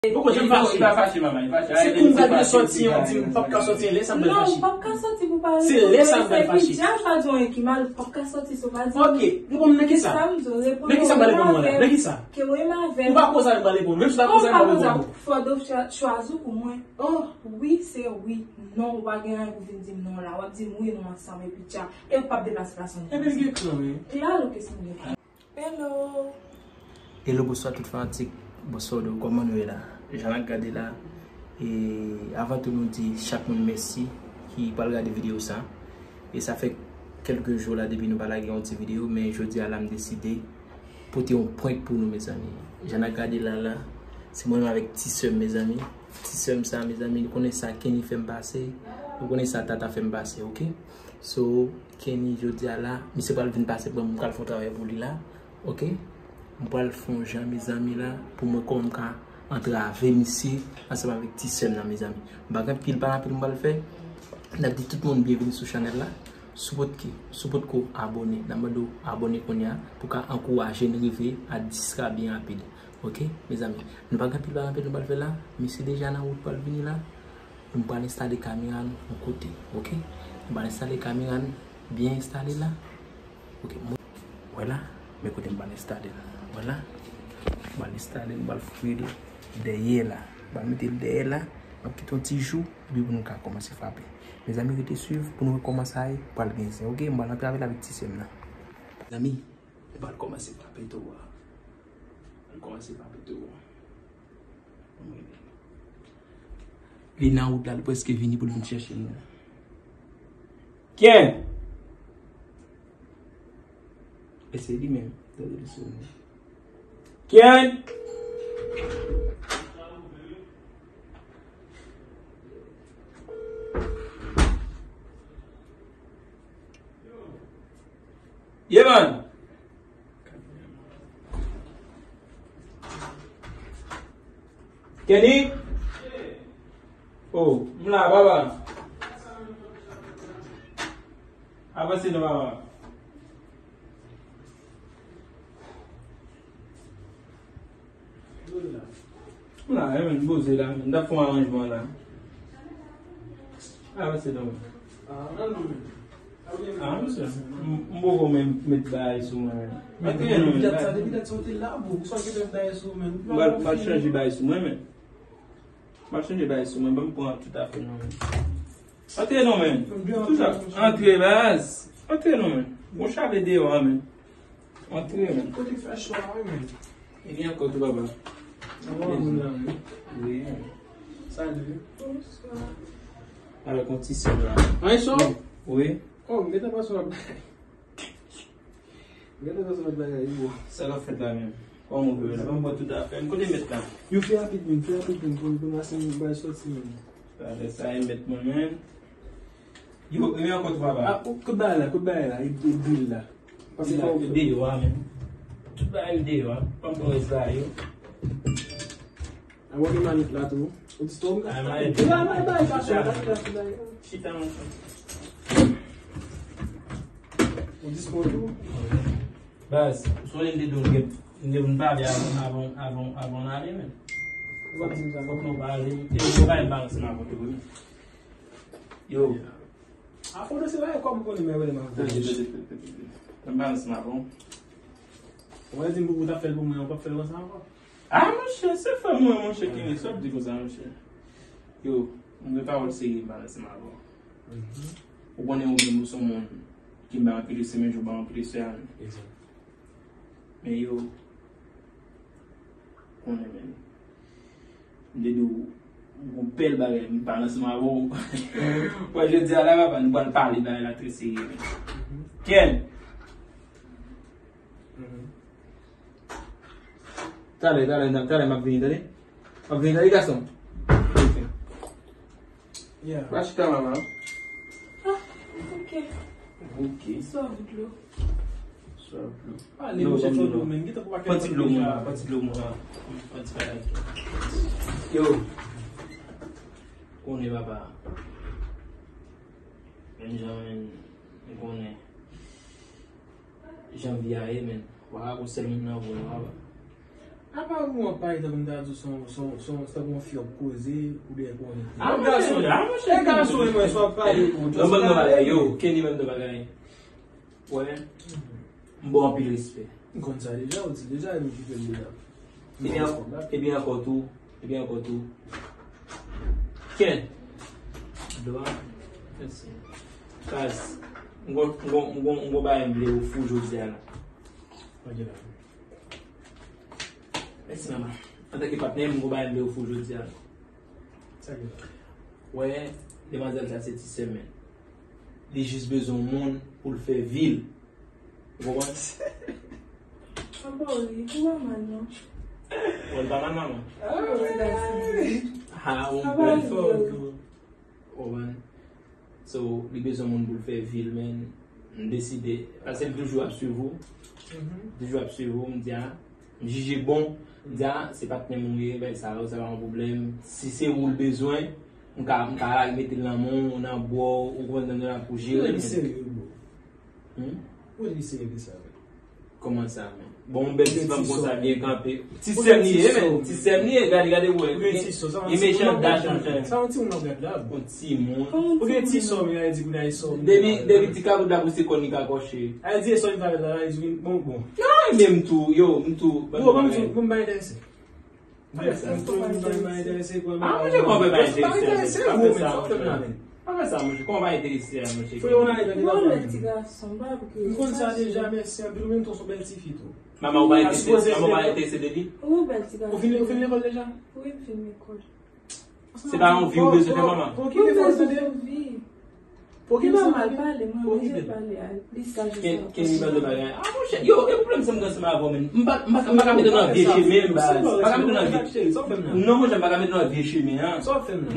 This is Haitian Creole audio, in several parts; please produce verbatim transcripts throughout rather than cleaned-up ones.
Poko janm fache. Li pa fache, manman, li fache. Se kou m pral sòti, w di m p ap ka sòti, lè sa m pral fache. Non, ou p ap ka sòti pou pale. Se lè sa m pral fache. Epi, Jaj pa di w anyen ki mal, ou p ap ka sòti si w pa di. Ok, reponn m nan kisa? Nan kisa m pral reponn ou la? Nan kisa? Ke w renmen avè l. Ou pa koze avè m, pral reponn. Menm si w ta koze avè m, pral reponn. Fò w chwa-, chwazi w pou mwen. Oh. Wi, se wi. Non, ou pa gen anyen pou vin di m non la. W ap di m wi, nou ansanm, epi tcha. E ou p ap deplase plas mwen. Epi l gen kran, wi. Klalo ke se m gen kran. Hello. Hello, bonswa tout fanatik. Bonswa, nou, kòman nou ye la? Jan n ap gade la, e avan tou nou di chak moun mèsi ki pral gade videyo sa. E sa fè kèlke jou la depi nou pa lage yon ti videyo, men jodi a la m deside pote yon prank pou nou, mezanmi. Jan n ap gade la la, se mwen menm avèk ti sè m, mezanmi. Ti sè m sa, mezanmi, nou konnen sa Kenny fè m pase, nou konnen sa Tata fè m pase, ok? So, Kenny, jodi a la, misye pral vin pase pran m, m pral fè yon travay pou li la, ok? M pral fè yon jan, mezanmi, la, pou m wè kòman m ka antrave misye ansanm avèk ti sè m nan, mezanmi. M pa gen anpil pale anpil m pral fè. N ap di tout moun byenveni sou chanèl la. Si w potko, si w potko abòne, n ap mande w abòne kounye a pou w ka ankouraje n rive a dis K byen rapid. Ok, mezanmi, nou pa gen anpil bagay anpil nou pral fè la. Misye deja nan wout pral vini la. Nou pral enstale kamera nou yon kote, ok? Nou pral enstale kamera nou byen enstale la. Ok, mwen, wè la, men kote m pral enstale l. Wè la, m pral enstale l, m pral foure l dèyè la. M pral mete l dèyè la, m ap kite yon ti jou, epi pou nou ka kòmanse frape. Mezanmi, rete swiv pou nou wè kòman sa ye pral gen zen, ok? M pral antrave l avèk ti sè m nan. Mezanmi, Li pral kòmanse frape tou a. Li kòmanse frape tou a. Li nan wout la, li prèske vini pou l vin chèche m nan. Ken! E se li menm. Tande li sonnen. Ken! Yeah, man. Kenny? Oh, m la, papa. Avanse non, papa. M la, eh, men, poze la, men. M t ap fè yon aranjman la. Avanse non. Ah, mesye, m, m poko menm met bagay sou mwen, men. Antre non, men. Depi dat sa, depi dat sa, w te la, bro. Ou sa ki met bagay sou mwen, men. M pral, m pral chanje bagay sou mwen, men. M pral chanje bagay sou mwen, ban m pran tout afè non, men. Antre non, men. Tout sa, antre, baz. Antre non, men. Bon, chale deyò a, men. Antre, men. Kote fè cho a, wi, men. E gen ankò tou, papa. Bon, moun nan, wi. Wi, men. Salut. Bonswa. Avèk yon ti sè la. Anyen cho? Wi. Oh, m gentan panse w ap bay. M gentan panse w ap bay, wi, bro. Sa k ap fèt la, menm? Kòman w vle la? Ban m wè tout afè m. Kote mèt la? Yo fè rapid, menm. Fè rapid, menm. Pou, pou m pase, m bay sòti, menm. Sa, sa e mèt mwen, menm. Yo, e ankò tou, papa. Ah, kote bagay la, kote bagay la, e, e dil la. Pase fò. Yo deyò a, men. Tout bagay yo deyò a. Ban m pran rès bagay yo. A, w gen manit la tou. Ou dispo m ka. Ay, manit. Ou la, bay, bay, bay, bay, bay, bay. Chita, manman. Ou dispo tou. Baz, ou sonje m te di w m gen, m gen pou n pale avan, avan, avan, avan n ale, men. Ou pa di m sa. Fòk nou pale. E yo pa m balanse nan konte wi. Yo. A, fò nou se bagay kòb ou konnen, men wè, m ap voye. Tande, tande, tande, tande. Ann ba ansanm avè w. Ou wè di m pou ou t ap fè l pou mwen, ou p ap fè l konsa ankò? A, monchè, se frè mwen, monchè, ki gen sa w ap di konsa, monchè. Yo, m gen pawòl serye m ba ansanm avè w. Mhm. Ou konnen ou menm ou se yon moun ki m bay anpil respè, men jou ba anpil respè a menm. Egzak. Men yo, konnen, men. M te di w, yon bèl bagay, m pale ansanm avè w. Bon, jodi a la, papa, nou pral pale bagay la trè serye, men. Ken! Talè, talè, talè, m ap vini, tande? M ap vini, tande, gason? Ok. Yeah. Va chita, mama. Ah, ok. Ok. Sòf dlo. Sòf dlo. Pale, monchè, sòf dlo, men. Pran ti dlo, mama. Pran ti dlo, mama. Pran ti bagay. Yo. Konnen, papa. Menm jan, men, m konnen. Jan vi a ye, men. Ou pa ka konn sèl moun nan vre, papa. Apa ou an pay tankou m ta di w se yon, se yon, se yon, se tankou yon fi w ap koze, oubyen konnen. Ah, monchè, gason, ah, monchè, e gason, e mwen, sa w ap pale pou. Nan bann nan bagay, yo, Kenny bann nan bagay. Wè, m ba w anpil respè. M konn sa deja, ou di deja, e nou ki fè l deja. Ebyen, ebyen ankò tou, ebyen ankò tou. Ken. Dwa. Mèsi. Kaz, m gon, m gon, m gon, m gon bagay m vle ofri w jodi a la. Ok, la. Mèsi, manman. Antanke patnè, m gon bagay m vle ofri w jodi a la. Sa gen la? Wè, demwazèl sa se ti sè m. Li jis bezwen yon moun pou l fè vi l. Ou konprann? Papa, wi, ou pa mal, non. Bon, li pa mal, manman. Ah, ou bèl fò tou. Ou konprann? So, li bezwen moun pou l fè vi l, men m deside, paske m toujou ap swiv ou. M toujou ap swiv ou, m di a, m jije bon, m di a, se patnè m ou ye, bagay sa yo, sa pa yon pwoblèm. Si se ou l bezwen, m ka, m ka al mete l nan men w, nan bò w, ou konprann, nan pou jere l, men. Serye, bro. Hmm? Ou li serye sa, men. Kòman sa, men? Bon, yon bèl ti fanm konsa byen kanpe. Ti sè m li ye, men. Ti sè m li ye, gade, gade, wè. Li mechan dat, monchè. Sa yon timoun nan gad la. Yon timoun. Ou gen ti sò, men, a di pou nan sò. Depi, depi ti kabrit la pouse kòn li ka kòche. A di sò li ta la, a di bon, bon. Yo, e menm tou, yo, m tou. Bon, ban m di, bon, m pa enterese. Ah, monchè, kòman pa enterese, monchè? Pa fè sa, monchè. Pa fè sa, monchè. Kòman pa enterese a, monchè? Frè, ou nan lè gade la. Bon, lè ti gason, m pa vle. M konn sa deja, mèsi anpil, ou menm tou, se yon bèl ti fi tou. Manman, ou pa enterese, manman, ou pa enterese de li? Ou bèl ti gason. Ou fin, ou fin lekòl deja? Wi, m fin lekòl. Se pa yon vi ou bezwen fè, manman? Pou ki te fè tande? Pou ki te fè tande? Pou ki te fè tande? Ken, ken li ban de bagay? Ah, monchè, yo, e pwoblèm sa m gen ansanm avè w, men. M pa, m pa, m pa ka mete w nan vye chemen, baz. M pa ka mete w nan vye. Non, monchè, m pa ka mete w nan vye chemen an.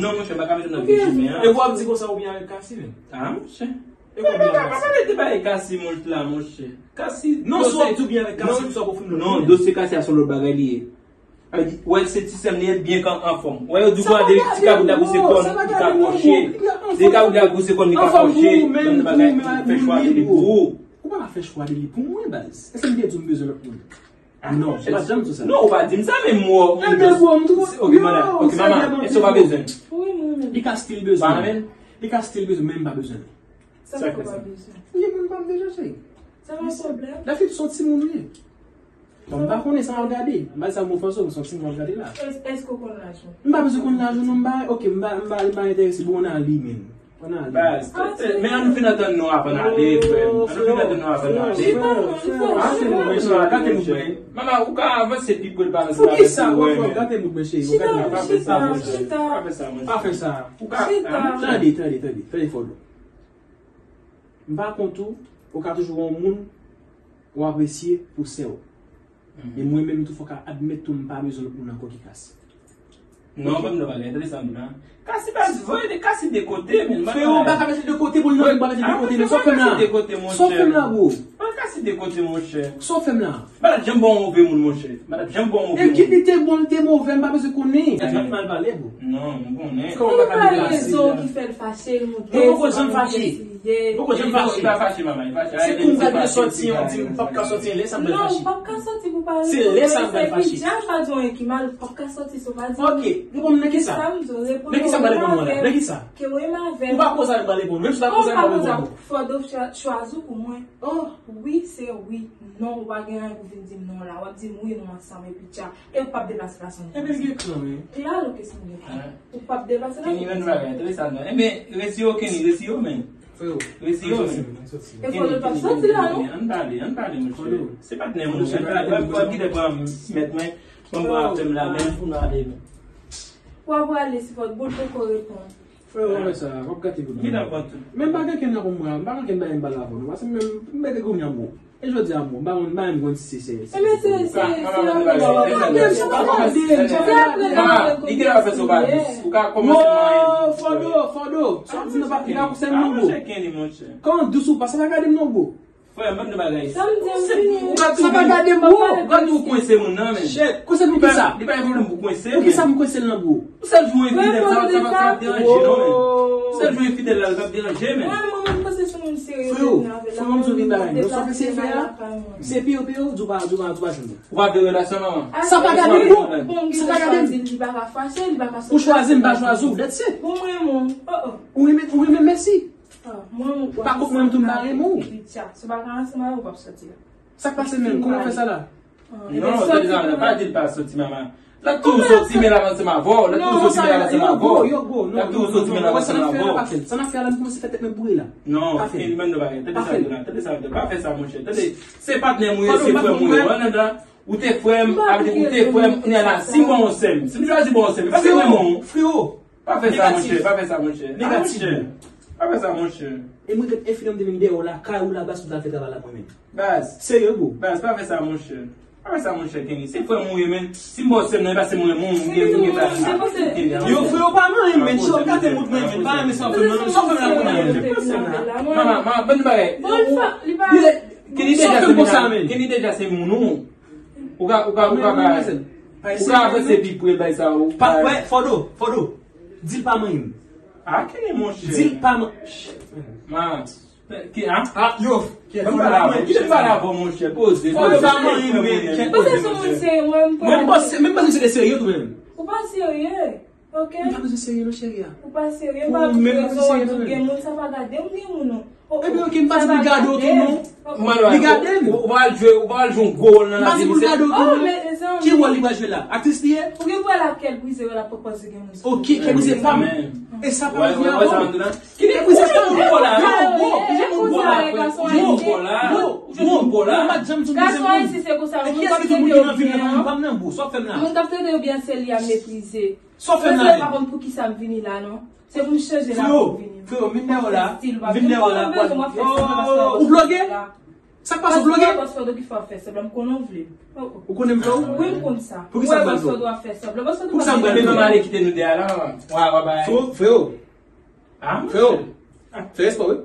Non, monchè, m pa ka mete w nan vye chemen an. E w ap di konsa ou byen avèk Kasi, men. Ah, monchè. E w ap di konsa. Pa pale de bagay Kasi, monchè, la, monchè. Kasi, non, si w ap di ou byen avèk Kasi, non, pou sa pou fin lòt. Non, dosye Kasi a se yon lòt bagay li ye. Sa vle di, wè, se ti sè m li ye, l byen kan anfòm. Wè, yo di w gade ti kabrit la pouse kòn li ka kòche. Ti kabrit la pouse kòn li ka kòche. Bann bagay, fè chwa de li pou ou. Ou pa ka fè chwa de li pou mwen, baz. Èske m te di w m bezwen lòt moun? Non, ou pa janm di sa. Non, ou pa di m sa, men m wè w. Ok, manman, ok, manman, èske w pa bezwen? Li ka still bezwen. Li ka still bezwen, men m pa bezwen. Sa k fè sa? Ou gen moun pa m deja, cheri. Sa pa pwoblèm. La fi se yon timoun li ye. Bon, m pa konnen sa m ap gade. M pa di sa m ofanse w, se yon timoun m ap gade la. Èske w konn laj ou? M pa bezwen konn laj ou non, m pa, ok, m pa, m pa, m pa enterese, bon, ann ale, men. Ann ale. Baz, men ann fin antann nou avan n ale, frè m. Ann fin antann nou avan n ale. Gate mouvman, gate mouvman. Manman, ou ka avanse pi pou l pa nan sa. Poukisa w ap gate mouvman, cheri? Chita, chita, chita. Pa fè sa, monchè. Pa fè sa. Ou ka, tande, tande, tande, tande, Fòdo. M pa kont ou, ou ka toujou gen yon moun ou apresye pou sè w. Men mwen menm tou, fòk a admèt tou, m pa bezwen lòt moun ankò ki Kasi. Non, ban m nan bagay enteresan m la. Kasi pa voye de Kasi de kote, men. Freo, m pa ka mete de kote pou l non, m pa mete de kote, men sa w fè m la? Sa w fè m la, bro? Mwen Kasi de kote, monchè. Sa w fè m la? M pa t ap janm ba w move moun, monchè. M pa t ap janm ba w move moun. E ki li te bon, li te move, m pa bezwen konnen. Èske m mal pale, bro? Non, m konnen. Kòman m pa ka deplase? Rezon ki fè l fache, l monte. Mwen poko janm fache. Poko janm fache. Li pa fache, manman, li fache. Se kou m gade sòti an, di m p ap ka sòti, lè sa m pral fache. Non, ou p ap ka sòti pou pale. Se lè sa m pral fache. Deja, m pa di w anyen ki mal, ou p ap ka sòti si w pa di m. Ok, reponn m nan kisa? Nan kisa m pral reponn ou la? Nan kisa? Ke w renmen avè m. Ou pa koz avè m pral reponn. Menm si w ta koz avè m pral reponn. Fòdo chwazi w pou mwen. Oh. Wi, se wi. Non, ou pa gen anyen pou vin di m non la. W ap di m wi, nou ansanm, epi tcha. E ou p ap deplase la san mwen. Ebyen, l gen kran, wi. Klalo ke san mwen. Ou p ap deplase la san mwen. Kenny, men bagay enteresan, non. Ebyen, resi yo, Kenny, resi yo, men. Freo, resi yo, men. E fò l pa sòti la, non? Ann pale, ann pale, monchè. Se patnè mwen, ann pale. W ap kite pran mèt mwen, ban m pran afè m la, men. W ap prale, si fò boul poko reponn. Frè, w ap fè sa, w ap gate bout mwen. Men m pa gen kenn nan pou m pran, m pa gen kenn bagay m pale avè w non, paske m menm, m mete kounye a m bon. E jodi a m bon, m pa konn, m pa menm konn si se, se. Ebyen, se, se, se avè w ap gade, se avè w ap gade. Li gen afè sou pa dous. Ou ka kòmanse manyen. Fòdo, Fòdo, sa w ap di nan pa, li pa konsène nou, bro. Kan dous ou pa, sa pa gade m non, bro. Frè, m ap di bagay. Sa m di, m di. Ou ka tou, ou ka tou kwense moun nan, men. Shit, kwense pou kisa? Li pa gen pwoblèm pou kwense, men. Pou kisa m kwense l nan, bro? Ou sèl jou enfidèl, sa, sa, sa ap deranje non, men. Ou sèl jou enfidèl la, l p ap deranje, men. Mwen, mwen, mwen, m panse sou moun Freo, freo, m di w vin bagay. Yo, sa w fè se fè a, se piyo, piyo, di w pa, di w pa, di w pa jwenn. Ou pa vle relasyon, manman? Sa pa gade m, non. Sa pa gade m. Li pa ka fache, li pa ka sot. Ou chwazi m, m pa chwazi w, that's it. Bon, mwen, mwen, oh, oh. Ou renmen, ou renmen, mèsi. Ah, mwen, mwen, pa kont mwen, m tou m pa renmen w. Sa pa ka ansanm avè w, w p ap soti la. Sa k pase menm? Kòman w fè sa la? Non, tande sa, pa di l pa soti, manman. L ap toujou soti, men l ap ansanm avè w. L ap toujou soti, men l ap ansanm avè w. L ap toujou soti, men l ap ansanm avè w. Sa n ap fè a la, m kòmanse fè tèt mwen boure la. Non, pa fè. Tande sa, tande sa, pa fè sa, monchè. Tande, se patnè m ou ye, se frè m ou ye. Ou te frè m, ou te frè m, kounye a la, si m ba w yon sè m, si m chwazi ba w yon sè m, e pa se mwen, non. Freo, pa fè sa, monchè, pa fè sa, monchè. Negatif. Pa fè sa, monchè. E mwen, ret enfini m te vin dèyè w la, kay ou la, baz, pou ta fè travay la, mwen menm. Baz. Serye, bro. Baz, pa fè sa, monchè. Pa fè sa, monchè, Kenny. Se frè m ou ye, men. Si m ba w sè m nan, e pa se mwen, mwen, mwen, mwen, mwen, mwen. Yo, freo, pa manyen m, men. Chòk gate mout mwen, men. Pa renmen sa w fè m nan, men. Sa w fè m la, kounye a, men. Manman, manman, ban m bagay. Kenny deja se moun, Kenny deja se moun ou. Ou ka, ou ka, ou ka, ou ka avanse pi pre bay sa ou. Pa, wè, Fodo, Fodo. Di l pa manyen m. Ah, Kenny, monchè. Di l pa man. Man. Ki, an? Ah, yo. Kite m pale avè w, monchè, poze. Fodo pa manyen m, men. Poze sou moun serye, mwen, m pa. Menm pa, menm pa si se serye tou menm. Ou pa serye. Ok. M pa bezwen serye non, cheri a. Ou pa serye, m pa bezwen serye non. Gen moun sa pa gade m, gen moun non. Ebyen, ok, m pa di pou l gade w tou non. Li gade m. Ou pa al jwe, ou pa al jwe yon gwo wòl nan lavi misye. M pa di pou l gade w tou non. Ki wòl li pral jwe la? Aktris li ye? Ou gen pou wè l ap kè l brize, wè l ap pwopoze gen moun sou. Ok, kè brize pa m. E sa pa vle di a bon. Kè brize pa m. Yo, bon, yo, bon, yo, bon, yo, bon, yo pa janm di m brize moun. E kiyès ki di w moun ki nan vil la pa m nan bon? Sa w fè m la? Moun k ap trete yo byen, se li a meprize. Sa w fè m la menm? Mwen pa konn poukisa m vini la non. Se pou m chanje la pou m vini. Freo, freo, m vin dèyè w la. M vin dèyè w la. Ou bloke? Sa k pase, ou bloke? Paske w ap fè semblan, m konnen w vle. Ou konnen m vle w? Wi, m konn sa. Poukisa m pral vle w? Poukisa m pral vle w? Mwen m ale kite nou dèyè la. Freo, freo. Freo. Fè respè wi.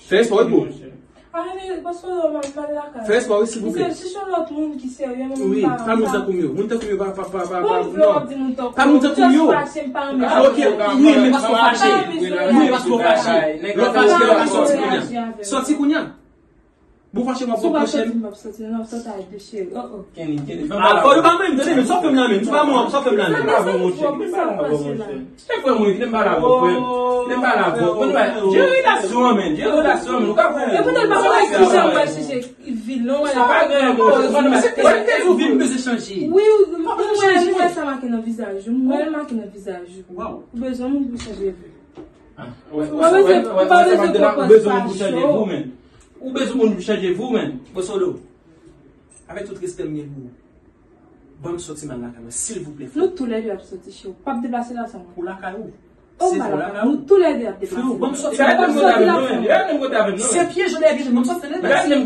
Fè respè wi, bro. Fè respè wi, silvouplè. Misye, si se yon lòt moun ki serye, mwen, wi, pa moun tankou m yo. Moun tankou m yo pa, pa, pa, pa, pa, non. Pa moun tankou m yo. Ah, ok. Wi, men paske w fache. Wi, paske w fache. Lè w fache, lè w fache, w soti kounye a. Soti kounye a. Bon, fache, m ap pran pwochèn. Si w pa soti, m ap soti, non, soti avèk de cheri. Oh, oh. Kenny, Kenny, fè m pale avè w. Ah, fò nou pa menm, tande, men sa w fè m la menm. Se pa mwen, sa w fè m la menm. Fè m pale avè w, monchè. Se frè mwen, kite m pale avè w, frè m. Kite m pale avè w. Jere relasyon an, men. Jere relasyon an, men. Ou ka fè. E poutèt pa mwen ki jan mwen chèche vil non, wè la. Sa pa gen yon bon. Mwen te di w vi m bezwen chanje. Wi, wi, wi, mwen wè sa make nan vizaj ou. Mwen wè l make nan vizaj ou. Ou bezwen moun pou chanje vi. Ah, wè, wè, wè, wè, wè, sa m ap di la, ou bezwen moun pou chanje vi w, men. Ou bezwen moun pou chanje vi w, men. Bosolo, avèk tout respè m gen pou ou, ban m soti m al lakay mwen, silvouplè, frè. Nou toulède ap soti, cheri. Ou p ap deplase la san mwen. Ou lakay ou. Se pou lakay ou. Nou toulède ap deplase. Freo, ban m soti. Ban m soti la san mwen. Se pye jodi a gen ban m soti la. Freo,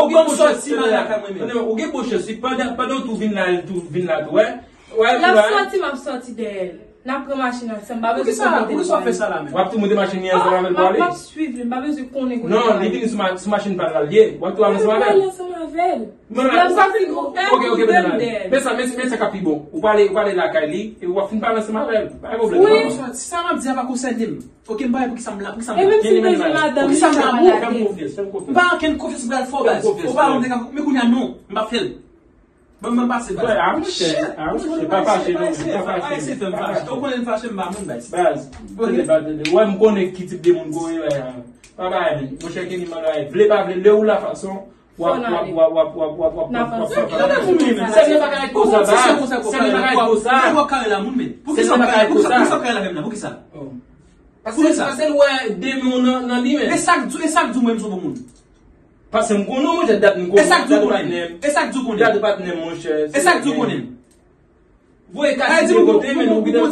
ban m soti m al lakay mwen menm. Ou gen bon chans, wi, pandan, pandan w tou vin la, l tou vin la tou, wè. L ap soti, m ap soti dèyè l. N ap pran machin ansanm, m pa bezwen konn kote l prale. Poukisa w fè sa la menm? W ap tou monte machin li ansanm avè l pou ale? M ap swiv li, m pa bezwen konnen kote l prale. Non, li vini sou ma-, sou machin pa l la l ye. W ap tou ale ansanm avè l? M ap pale ansanm avè l. Mwen la, ou pa fin, ok, ok, men sa, men sa k ap pi bon. Ou prale, ou prale lakay li, epi w ap fin pale ansanm avè l. Pa gen pwoblèm, non. Si sa m ap di a pa konsène m. Ok, m pa wè poukisa m la, poukisa m la. E menm si l bezwen madanm li, sa pa gade. Fè m konfyans, fè m konfyans. M pa ankenn konfyans m pral fè w, baz. Fè m konfyans, frè. Ou pa ankenn konfyans, men kounye a non, m p ap fè l. Ban m pase, baz. Wè, a monchè, a monchè, pa fache non, pa fache. Ayisyen fè m fache. Ou konnen m fache, m pa moun, baz. Baz, tande, baz, tande. Wè, m konnen ki tip de moun ou ye, wè. Pa bagay, men. Monchè, Kenny, m bagay. Vle pa vle, lè ou la fason, w ap, w ap, w ap, w ap, w ap, w ap, w ap, w ap, w ap, w ap. Sèl nan bagay konsa, baz. Sèl nan bagay konsa. Sèl nan bagay konsa. Poukisa w pa, poukisa w pa avè m la? Poukisa? Paske, paske l wè demen w nan, nan li menm. E sa k di, e sa k di w menm sou bon moun? Paske m konnen w, monchè, dat m konnen w, dat ou patnè m. E sa k di w konnen? Dat ou patnè m, monchè. E sa k di w konnen? Voye kasi de kote, men ou gentan.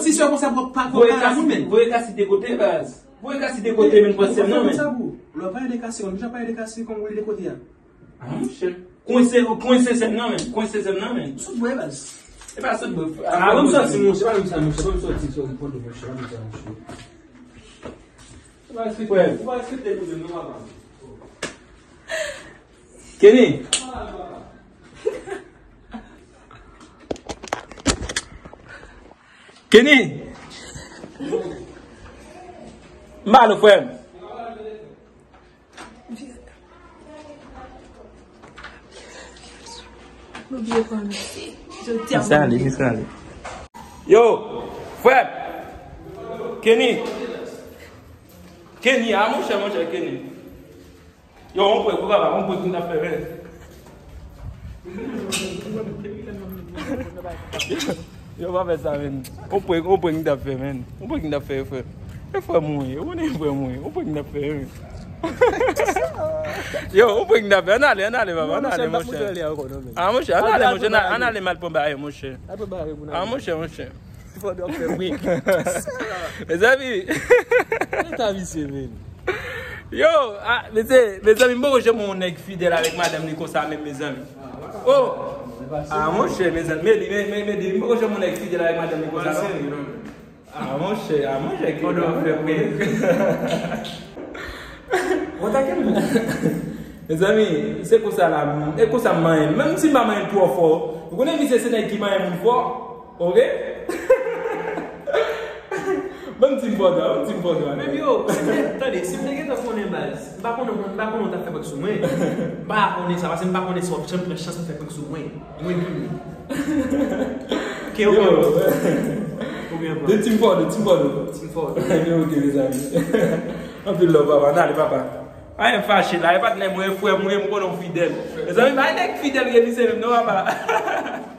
Voye kasi de kote, baz. Voye kasi de kote, men pran sè m nan, men. Lè w pale de kasi, ou deja pale de kasi, kòm ou de kote a. Ah, monchè. Kwense, kwense sè m nan, men. Kwense sè m nan, men. Sot bwè, baz. E pa sot bwè. Ah, ban m soti, monchè, pa menm sa, monchè, ban m soti, soti, monchè, pa menm sa, monchè. Ou pa respekte, ou pa respekte nou menm non, papa. Kenny. Kenny. M ba nou, frè m. Jodi a, mwen ale, jodi a, mwen ale. Yo, frè! Kenny! Kenny, a monchè, monchè, Kenny. Yo, on prank, papa, on prank nou t ap fè, men. Yo, pa fè sa, men. On prank, on prank nou t ap fè, men. On prank nou t ap fè, frè. E frè mwen, ou konnen frè mwen, on prank nou t ap fè, men. Yo, on prank nou t ap fè. Ann ale, ann ale, papa, ann ale, monchè. A, monchè, ann ale, monchè, ann ale, m al pran bagay, monchè. A, monchè, monchè. Fò w fè break. Mezanmi. Leta visye, men. Yo, a, mesye, mezanmi, m poko janm wè yon nèg fidèl avèk madanm li konsa menm, mezanmi. Oh! A, monchè, mezanmi, Medi, men, men, Medi, m poko janm wè yon nèg fidèl avèk madanm li konsa, non. A, monchè, a, monchè, ki... Mezanmi, se konsa la, e konsa m manyen. Menm si m pa manyen twò fò, ou konnen misye se nèg ki manyen moun fò. Ok? Ban m di m fò dwa, ban m di m fò dwa. Men yo, si m te, tande, si m te gentan konnen baz, m pa konnen, m pa konnen w t ap fè prank sou mwen. M pa konnen sa, paske m pa konnen si w ap janm pran chans pou fè prank sou mwen. Mwen ki mwen. Ke ou gen plan. Ou gen plan. De Team Fòdo, Team Fòdo. Team Fòdo. Ok, mezanmi. Anpil love, papa. N ale, papa. Pa gen fache la, e patnè mwen, e frè mwen, m konnen w fidèl. Mezanmi, pa gen nèg fidèl ke misye menm, non, papa.